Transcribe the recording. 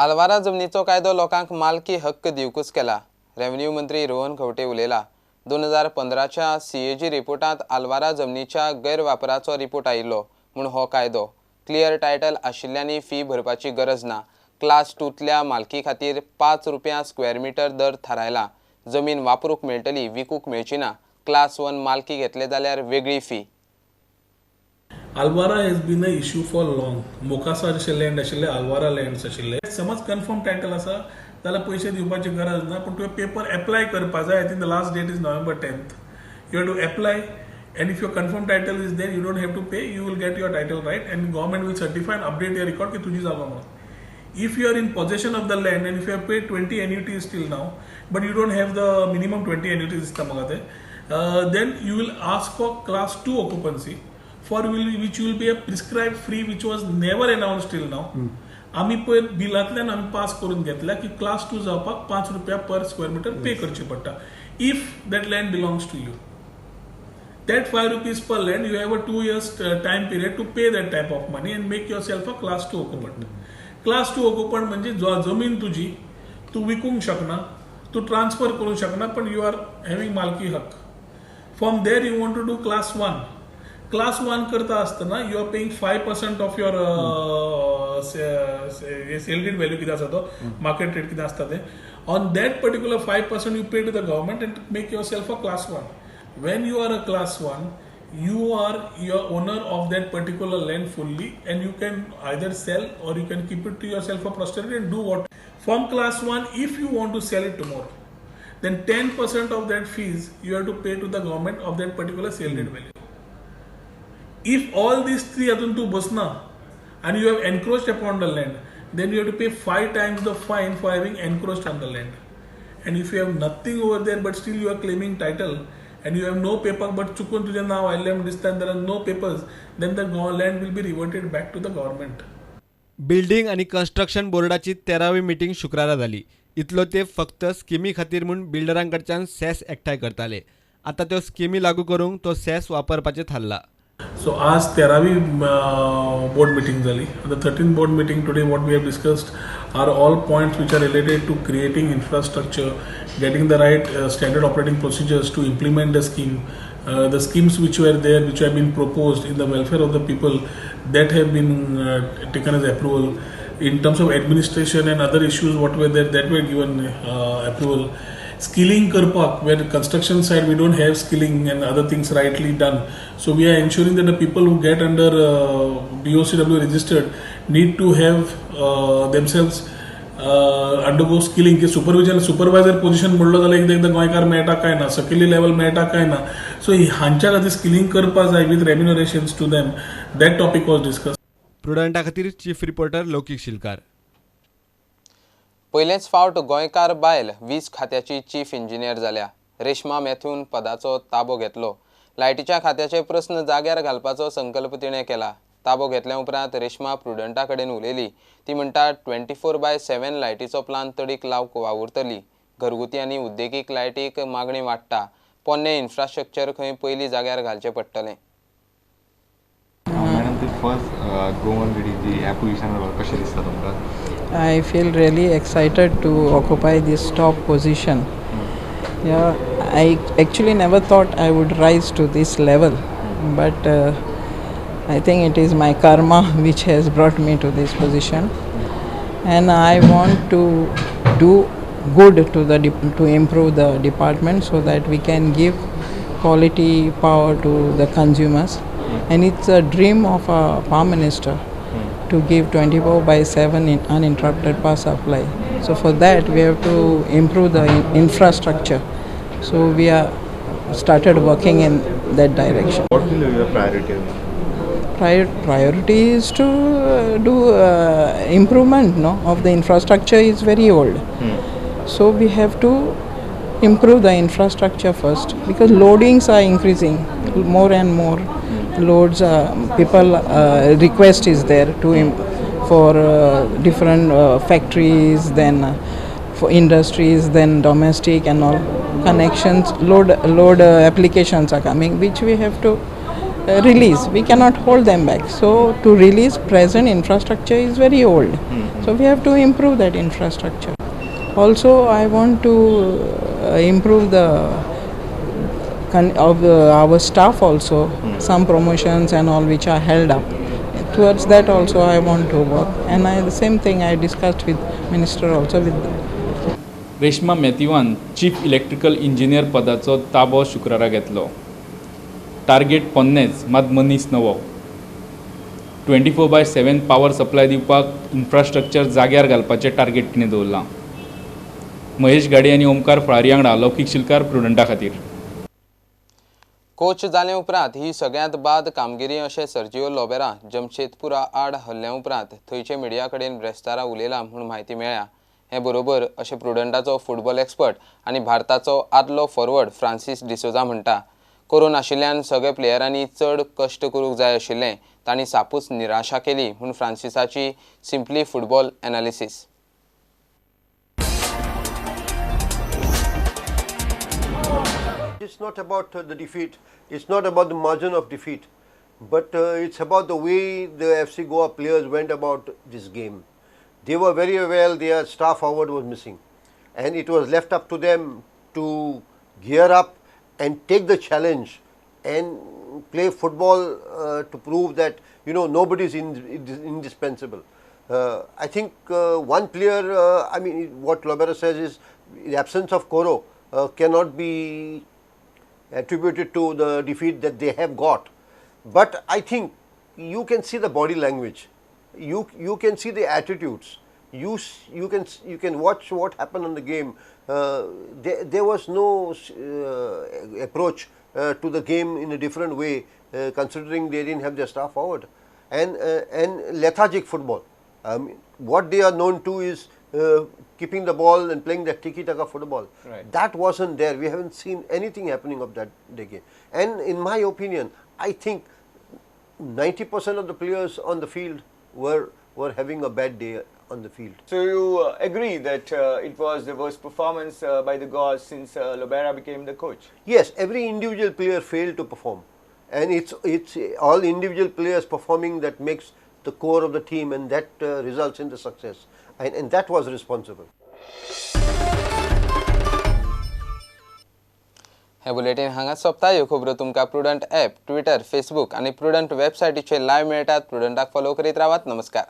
आलवारा जमनीचो कायदो लोकांक मालकी हक्क दिवकूच केला. रेव्हेन्यू मंत्री रोहन खंवटे उलयला. 2015च्या सीएजी रिपोर्टांत आलवारा जमनीच्या गैरवापराचो रिपोर्ट आयिल्लो म्हूण हो कायदो. क्लियर टायटल आशिल्ल्यांनी फी भरपाची गरज ना. क्लास 2तल्या मालकी खातीर 5 रुपया स्क्वेअर मिटर दर थारायला. जमीन वापरूंक मेळटली, विकूंक मेळची ना. क्लास 1 मालकी घेतले जाल्यार वेगळी fee. Alvara has been a issue for long. Mokhasa जशे लँड आशिल्ले, आलवारा लँड्स आशिल्ले, समज कन्फर्म टायटल आसा जाल्यार पयशे दिवपाची गरज ना, पूण तुवें पेपर एप्लाय करपा जाय. I think the last date is November 10. You have to apply, and if your confirm title is there, you don't have to pay. You will get your title right and government will certify and update your record की तुजी जागो म्हणून. If you are in possession of the land and if you have paid 20 annuities till now, but you don't have the minimum 20 annuities दिसता म्हाका ते, then you will ask for class 2 occupancy for will which will be a prescribed fee which was never announced till now. आमी पयर बिलांतल्यान आमी pass करून घेतल्या की class 2 जावपाक 5 रुपया पर स्क्वेअर मिटर पे करचे पडटा. If that land belongs to you, that 5 rupees per land, you have a 2 years time period to pay that type of money and make yourself a class 2 occupant. Class 2 occupant म्हणजे जमीन तुजी, तूं विकूंक शकना, तूं transfer करूंक शकना, पण you are having मालकी हक्क. From there you want to do class 1. Class 1 करता आसतना you are paying 5% of your sale deed value कितें आसा तो, मार्केट रेट कितें आसता तें. On that particular 5% you pay to the government and make yourself a class 1. When you are a class 1, you are your owner of that particular land fully, and you can either sell or you can keep it to yourself for posterity and do what. From class 1, if you want to sell it tomorrow, then 10% of that fees you have to pay to the government of that particular sale deed value. If all these three हातून तूं बसना and you have encroached upon the land, then you have to pay 5 times the fine for having encroached on the land. And if you have nothing over there but still you are claiming title and you have no paper, but चुकून तुझें नांव आयिल्लें म्हूण दिसता and there are no papers, then the land will be reverted back to the government. Building आनी construction बोर्डाची 13वी meeting शुक्रारा जाली. इतलो ते फक्त स्किमी खातीर म्हूण बिल्डरांकडच्यान सेस एकठांय करताले. आतां त्यो स्किमी लागू करूंक तो सेस वापरपाचें थारला. सो आज 13वी बोर्ड मिटींग जाली. The 13th board meeting today, what we have discussed are all points which are related to creating infrastructure, getting the right standard operating procedures to implement the scheme, the schemes which were there, which have been proposed in the welfare of the people, that have been taken as approval. In terms of administration and other issues what were there, that were given approval. Skilling करपाक, where construction side we don't have skilling and other things rightly done, so we are ensuring that the people who get under BOCW registered need to have themselves undergo skilling. की supervision supervisor position म्हणलो जाल्यार एकदां एकदां गोंयकार मेळटा काय ना, सकयली level मेळटा काय ना, सो हांच्या खातीर स्किलिंग करपा जाय with remunerations to them. That topic was discuss. प्रुडंटा खातीर चीफ रिपोर्टर लौकीक शिलकार. पयलेच फावट गोंयकार बायल वीज खात्याची चीफ इंजिनियर जाल्या. रेश्मा मॅथ्यून पदाचो ताबो घेतलो. लायटीच्या खात्याचे प्रस्न जाग्यार घालपाचो संकल्प तिणें केला. ताबो घेतल्या उपरांत रेश्मा प्रुडंटा कडेन उलयली. ती म्हणटा 24/7 लायटीचो प्लान तडीक लावंक वावुरतली. घरगुती आनी उद्देगीक लायटीक मागणी वाडटा. पोन्नें इन्फ्रास्ट्रक्चर खंय पयलीं जाग्यार घालचें पडटलें. मॅडम, ती फर्स्ट गोवन लेडी जी ह्या पोजिशनार कशें दिसता तुमकां? I feel really excited to occupy this top position. Yeah, I actually never thought I would rise to this level, but I think it is my karma which has brought me to this position, and I want to do good to improve the department so that we can give quality power to the consumers. And it's a dream of our Prime Minister to give 24/7 in uninterrupted power supply. So for that we have to improve the infrastructure. So we are started working in that direction. What will be your priority? Priority is to do improvement, no, of the infrastructure is very old. So we have to improve the infrastructure first, because loadings are increasing more and more. Loads, people request is there to for different factories, then for industries, then domestic and all connections, load applications are coming, which we have to release. We cannot hold them back. So to release, present infrastructure is very old. So we have to improve that infrastructure. Also, I want to improve the of our staff also, some promotions and all which are held up. Towards that also I want to work, and the same thing I discussed with minister also. With Reshma मॅथ्यूवान chief electrical engineer पदाचो ताबो शुक्रारा घेतलो. Target पोन्नेच मात मनीस नवो. 24/7 power supply दिवपाक infrastructure जाग्यार घालपाचें टार्गेट तिणें दवरलां. महेश गाडी आनी ओमकार फळारी वांगडा लौकीक शिलकार प्रुडंटा खातीर. कोच जाले उपरांत ही सगळ्यांत बाद कामगिरी अशें सर्जिओ लोबेरा जमशेदपुरा आड हल्ल्या उपरांत थंयचे मिडिया कडेन ब्रेस्तारा उलयला म्हूण म्हायती मेळ्ळ्या. हें बरोबर अशें प्रुडंटाचो फुटबॉल एक्सपर्ट आनी भारताचो आदलो फॉरवर्ड फ्रांसीस डिसोजा म्हणटा. कोरोना आशिल्ल्यान सगळे प्लेयरांनी चड कश्ट करूंक जाय आशिल्लें, तांणी सापूच निराशा केली म्हूण फ्रांसिसाची simply football analysis. It's not about the defeat, it's not about the margin of defeat, but it's about the way the FC Goa players went about this game. They were very aware their star forward was missing, and it was left up to them to gear up and take the challenge and play football to prove that, you know, nobody is indispensable. I think one player, I mean, what Lobera says is the absence of Coro cannot be attributed to the defeat that they have got. But I think you can see the body language, you can see the attitudes, you can watch what happened on the game. There was no approach to the game in a different way, considering they didn't have their star forward, and lethargic football. What they are known to is keeping the ball and playing that tiki-taka football. Right. That wasn't there. We haven't seen anything happening of that decade. And in my opinion, I think 90% of the players on the field were having a bad day on the field. So you agree that it was the worst performance by the Goas since Lobera became the coach? Yes, every individual player failed to perform, and it's all individual players performing that makes the core of the team, and that results in the success, and that was responsible. हे bulletin हांगा सोंपता. ह्यो खबरो तुमकां prudent app, Twitter, Facebook आनी prudent वेबसायटीचेर live मेळटात. प्रुडंटाक follow करीत रावात. नमस्कार.